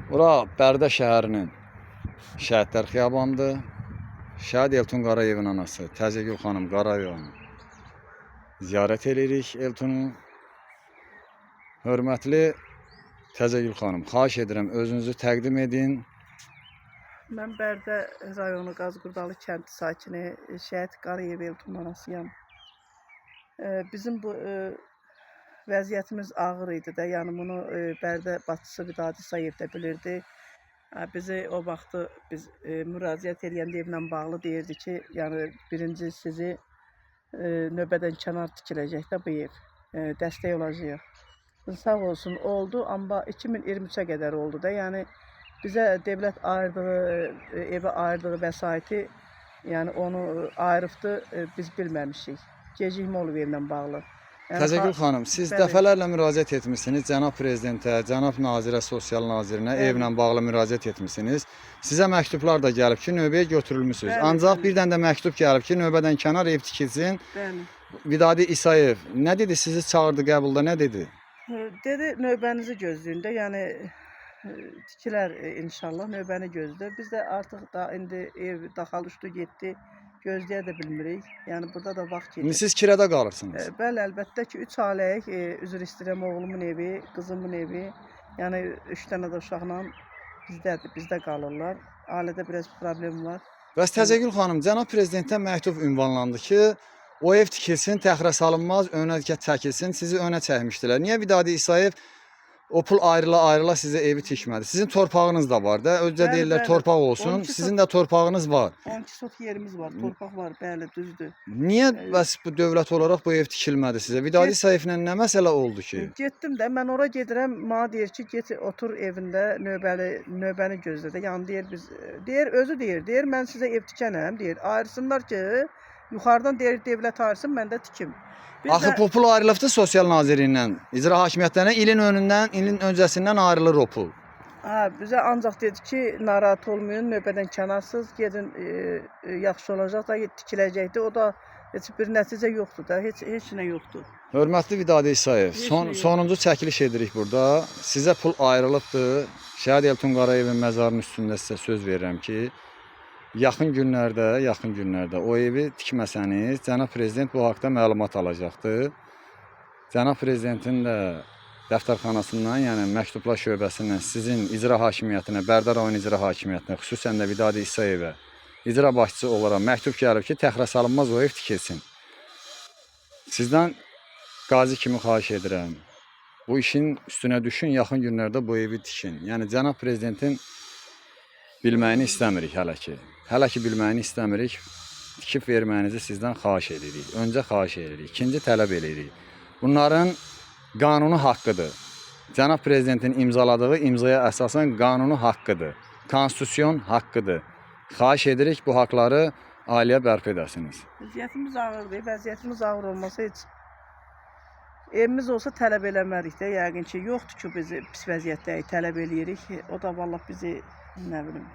Bura Bərdə şəhərinin Şəhidlər Xiyabanıdır. Şəhid Eltun Qarayevin anası Təzəgül xanım Qarayevanı ziyarət eləyirik Eltunu. Hörmətli Təzəgül xanım, xahiş edirəm özünüzü təqdim edin. Mən Bərdə rayonu Qazqurdalı kəndi sakini Şəhid Qarayev Eltun anasıyam. Bizim bu vəziyyətimiz ağır idi də. Yəni bunu Bərdə başçısı Vidadi Sayev də bilirdi. Bizi o vaxtı biz müraciət eləyəndə evlə bağlı deyirdi ki, yəni birinci sizi növbədən kənar tikiləcək də bu ev. Dəstək olacağıq. Sağ olsun oldu, amma 2023-ə qədər oldu da. Yəni bizə dövlət ayırdığı, evə ayırdığı vəsaiti, yəni onu ayırıbdı, biz bilməmişik. Gecikmə olub evlə bağlı. Yəni, Təzəgül xanım, siz Bəli. dəfələrlə müraciət etmisiniz cənab prezidentə, cənab nazirə, sosial nazirinə Bəli. evlə bağlı müraciət etmisiniz. Sizə məktublar da gəlib ki, növbəyə götürülmüsünüz. Bəli, Ancaq bəli. bir dənə də məktub gəlib ki, növbədən kənar ev tikilsin. Bəli. Vidadi İsayev nə dedi? Sizi çağırdı qəbulda nə dedi? Dedi növbənizi gözləyin də, yəni tikilər inşallah növbəni gözlə. Biz də artıq da indi ev daxal uçdu getdi. Gözləyə də bilmirik. Yəni burada da vaxt İndi gedir. siz kirədə qalırsınız. Bəli, əlbəttə ki, 3 ailəyik. Üzr istəyirəm, oğlumun evi, qızımın evi. Yəni 3 dənə də uşaqla bizdədir, bizdə qalırlar. Ailədə biraz problem var. Bəs Təzəgül xanım, cənab prezidentdən məktub ünvanlandı ki, o ev tikilsin, təxirə salınmaz, önə çəkilsin. Sizi önə çəkmişdilər. Niyə Vidadi İsayev o pul ayrıla-ayrıla sizə evi tikmədi? Sizin torpağınız da var da. Özcə Bəli, deyirlər bəli. torpaq olsun. 12 Sizin də torpağınız var. 12 sot yerimiz var, torpaq var, bəli, düzdür. Niyə bəs bu dövlət olaraq bu ev tikilmədi sizə? Vidadi İsayevlə nə məsələ oldu ki? Getdim də, mən ora gedirəm, mənə deyir ki, get otur evində növbəli növbəni gözlə də. Yəni deyir biz deyir özü deyir, deyir mən sizə ev tikənəm, deyir. Ayırsınlar ki, yuxarıdan deyir dövlət ayırsın, mən də tikim. Biz Axı də bu pul ayrılıbdı sosial nazirliyindən, icra hakimiyyətlərinə ilin önündən, ilin öncəsindən ayrılır o pul. Hə, bizə ancaq dedi ki, narahat olmayın, növbədən kənarsız, gedin yaxşı olacaq da tikiləcəkdi. O da heç bir nəticə yoxdur da, heç heç nə yoxdur. Hörmətli Vidadi İsayev, Heç son nə yox. sonuncu çəkiliş edirik burada. Sizə pul ayrılıbdı. Şəhid Eltun Qarayevin məzarının üstündə sizə söz verirəm ki, yaxın günlərdə, yaxın günlərdə o evi tikməsəniz, cənab prezident bu haqda məlumat alacaqdır. Cənab prezidentin də dəftərxanasından, yəni məktublar şöbəsindən sizin icra hakimiyyətinə, Bərdə rayon icra hakimiyyətinə, xüsusən də Vidadi İsayevə icra başçısı olaraq məktub gəlib ki, təxirə salınmaz o ev tikilsin. Sizdən qazi kimi xahiş edirəm. Bu işin üstünə düşün, yaxın günlərdə bu evi tikin. Yəni cənab prezidentin bilməyini istəmirik hələ ki. Hələ ki bilməyini istəmirik. Tikib verməyinizi sizdən xahiş edirik. Öncə xahiş edirik, ikinci tələb edirik. Bunların qanuni haqqıdır. Cənab prezidentin imzaladığı imzaya əsasən qanuni haqqıdır. Konstitusion haqqıdır. Xahiş edirik bu haqları ailəyə bərpa edəsiniz. Vəziyyətimiz ağırdır. Vəziyyətimiz ağır olmasa heç evimiz olsa tələb eləmərik də. Yəqin ki, yoxdur ki, bizi pis vəziyyətdəyik, tələb eləyirik. O da vallah bizi nə bilim.